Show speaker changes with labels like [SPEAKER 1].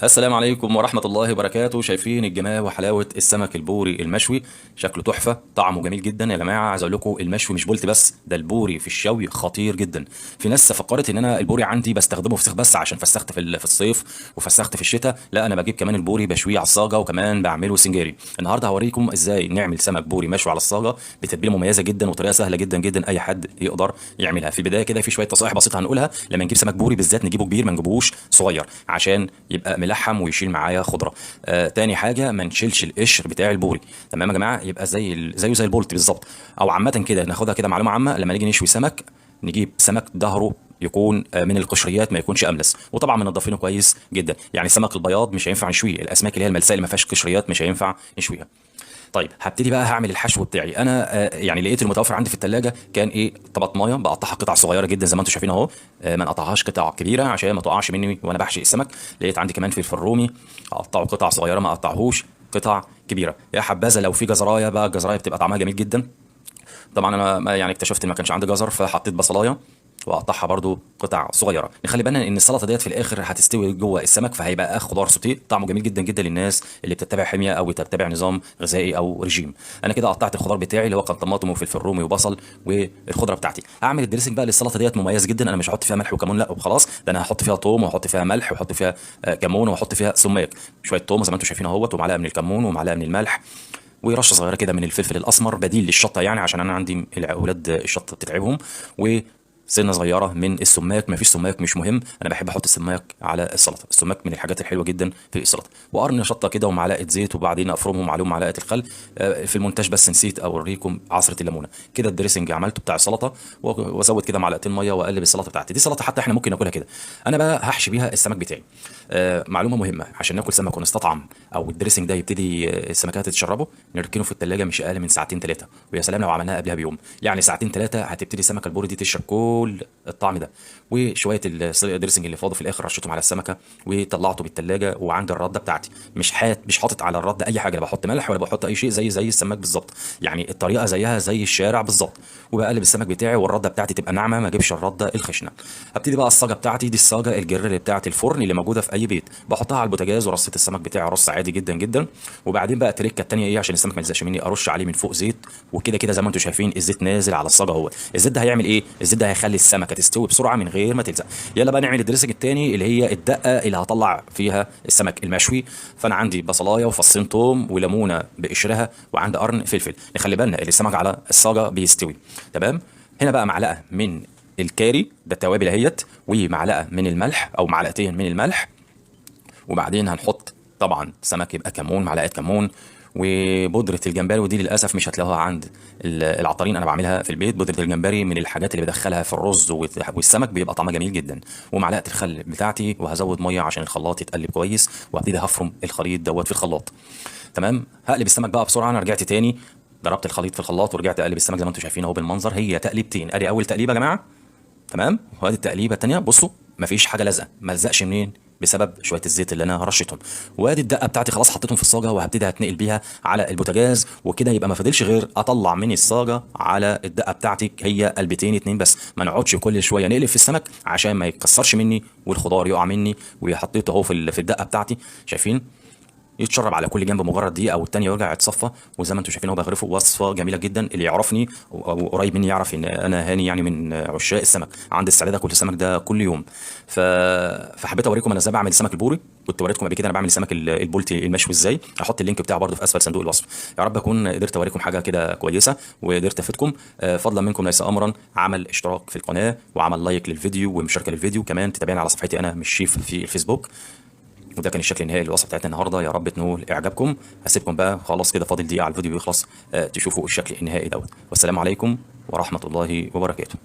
[SPEAKER 1] السلام عليكم ورحمة الله وبركاته. شايفين الجمال وحلاوة السمك البوري المشوي، شكله تحفة، طعمه جميل جدا يا جماعة. عايز اقول لكم المشوي مش بولت بس، ده البوري في الشوي خطير جدا. في ناس فكرت ان انا البوري عندي بستخدمه فسيخ بس عشان فسخت في الصيف وفسخت في الشتاء. لا، انا بجيب كمان البوري بشوية على الصاجة وكمان بعمله سنجاري. النهارده هوريكم ازاي نعمل سمك بوري مشوي على الصاجة بتتبيلة مميزة جدا وطريقة سهلة جدا جدا اي حد يقدر يعملها. في البداية كده في شوية نصائح بسيطة هنقولها. لما نجيب سمك بوري بالذات نجيبه كبير، ما نجيبهوش صغير عشان يبقى ملحم ويشيل معايا خضرة. تاني حاجة ما نشيلش القشر بتاع البوري، تمام يا جماعة؟ يبقى زيه زي البولت بالظبط. او عامة كده ناخدها كده معلومة عامة، لما نيجي نشوي سمك نجيب سمك ظهره يكون من القشريات، ما يكونش املس، وطبعا منضفينه كويس جدا. يعني سمك البياض مش هينفع نشويه، الاسماك اللي هي الملساء اللي ما فيهاش قشريات مش هينفع نشويها. طيب هبتدي بقى هعمل الحشو بتاعي انا. يعني لقيت المتوفر عندي في الثلاجة كان ايه؟ طماطمايه بقطعها قطع صغيرة جدا زي ما انتم شايفين اهو، ما نقطعهاش قطع كبيرة عشان ما تقعش مني وانا بحشي السمك. لقيت عندي كمان فلفل رومي اقطعه قطع صغيرة، ما اقطعهوش قطع كبيرة. يا حبذا لو في جزرايه بقى، الجزرايه بتبقى طعمها جميل جدا. طبعا انا ما يعني اكتشفت ان ما كانش عندي جزر، فحطيت بصلايه واقطعها برضو قطع صغيرة. نخلي بالنا ان السلطة ديت في الاخر هتستوي جوه السمك، فهيبقى خضار سوتيه طعمه جميل جدا جدا للناس اللي بتتبع حمية او بتتبع نظام غذائي او رجيم. انا كده قطعت الخضار بتاعي اللي هو كان طماطم وفلفل رومي وبصل والخضره بتاعتي. هعمل ال dressing بقى للسلطة ديت مميز جدا. انا مش هحط فيها ملح وكمون لا وخلاص، ده انا هحط فيها توم وهحط فيها ملح وهحط فيها كمون وهحط فيها سماق، شوية توم زي ما انتم شايفين اهوت، ومعلقة من الكمون ومعلقة من الملح ورشه صغيرة كده من الفلفل الاسمر بديل للشطه، يعني عشان انا عندي الاولاد الشطه بتتعبهم، وسنة صغيرة من السماق. مفيش سماق مش مهم، انا بحب احط السماق على السلطة، السماق من الحاجات الحلوة جدا في السلطة. وقرن شطه كده ومعلقة زيت، وبعدين افرمهم عليهم معلقه الخل. في المونتاج بس نسيت اوريكم عصره الليمونه. كده ال dressing عملته بتاع السلطة، وازود كده معلقتين مية واقلب السلطة بتاعتي. دي سلطة حتى احنا ممكن ناكلها كده. انا بقى هحشي بيها السمك بتاعي. معلومة مهمة، عشان ناكل سمك ونستطعم او ال dressing ده يبتدي السمكات تتشربه، نركنه في الثلاجة مش اقل من ساعتين ثلاثة، ويا سلام لو عملناها قبلها بيوم. يعني ساعتين ثلاثة هتبتدي السمكة البوري دي تشرب كل الطعم ده. وشوية ال dressing اللي فاضل في الاخر رشيتهم على السمكة وطلعته بالثلاجه. وعند الردة بتاعتي مش حاطط على الردة اي حاجة، لا بحط ملح ولا بحط اي شيء، زي السمك بالظبط، يعني الطريقة زيها زي الشارع بالظبط. وبقلب السمك بتاعي والرده بتاعتي تبقى ناعمة، ما اجيبش الردة الخشنة. هبتدي بقى الصاجه بتاعتي دي، الصاجه الجريل بتاعت الفرن اللي موجودة في اي بيت، بحطها على البوتاجاز ورصيت السمك بتاعي رص عادي جدا جدا. وبعدين بقى التريكه الثانية ايه عشان السمك ما يلزقش مني، ارش عليه من فوق زيت، وكده كده زي ما انتم شايفين الزيت نازل على الصاجه اهوت. الزيت ده هيعمل ايه؟ الزيت ده هيخلي السمكة تستوي بسرعة من غير ما تلزق. يلا بقى نعمل ال dressing الثاني اللي هي الدقة اللي هطلع فيها السمك المشوي. فانا عندي بصلايه وفصين توم وليمونه بقشرها وعندي قرن فلفل. نخلي بالنا السمك على الصاجه بيستوي، تمام. هنا بقى معلقه من الكاري ده التوابل اهيت، ومعلقة من الملح او معلقتين من الملح، وبعدين هنحط طبعا سمك يبقى كمون، معلقه كمون، وبودره الجمبري. ودي للاسف مش هتلاقوها عند العطارين، انا بعملها في البيت. بودره الجمبري من الحاجات اللي بدخلها في الرز والسمك بيبقى طعمها جميل جدا. ومعلقة الخل بتاعتي، وهزود مية عشان الخلاط يتقلب كويس، وهبتدي هفرم الخليط دوت في الخلاط، تمام. هقلب السمك بقى بسرعة. انا رجعت تاني ضربت الخليط في الخلاط ورجعت اقلب السمك زي ما انتم شايفين اهو بالمنظر. هي تقليبتين، ادي اول تقليبه يا جماعة، تمام، وادي التقليبه الثانية. بصوا مفيش حاجة لازقه، ما لزقش منين؟ بسبب شوية الزيت اللي انا رشيتهم. وادي الدقة بتاعتي خلاص حطيتهم في الصاجه، وهبتدي هتنقل بيها على البوتاجاز. وكده يبقى ما فاضلش غير اطلع من الصاجه على الدقة بتاعتي، هي قلبتين اتنين بس، ما نقعدش كل شوية نقلب في السمك عشان ما يتكسرش مني والخضار يقع مني. وحطيته اهو في الدقة بتاعتي، شايفين يتشرب على كل جنب مجرد دقيقة او الثانية ويرجع يتصفى. وزي ما انتم شايفين اهو بغرفه. وصفه جميلة جدا، اللي يعرفني او قريب مني يعرف ان انا هاني يعني من عشاق السمك، عندي استعداد اكل السمك ده كل يوم. فحبيت اوريكم انا ازاي بعمل السمك البوري. كنت وريتكم قبل كده انا بعمل السمك البولتي المشوي ازاي، هحط ال link بتاعه برده في اسفل صندوق الوصف. يا رب اكون قدرت اوريكم حاجة كده كويسة وقدرت افيدكم. فضلا منكم ليس امرا، عمل اشتراك في القناة وعمل like للفيديو ومشاركة للفيديو، كمان تتابعنا على صفحتي انا مش شيف في الفيسبوك. وده كان الشكل النهائي للوصفه بتاعتنا النهارده، يا رب تنول اعجابكم. هسيبكم بقى خلاص كده، فاضل دقيقة على الفيديو يخلص، تشوفوا الشكل النهائي دوت. والسلام عليكم ورحمة الله وبركاته.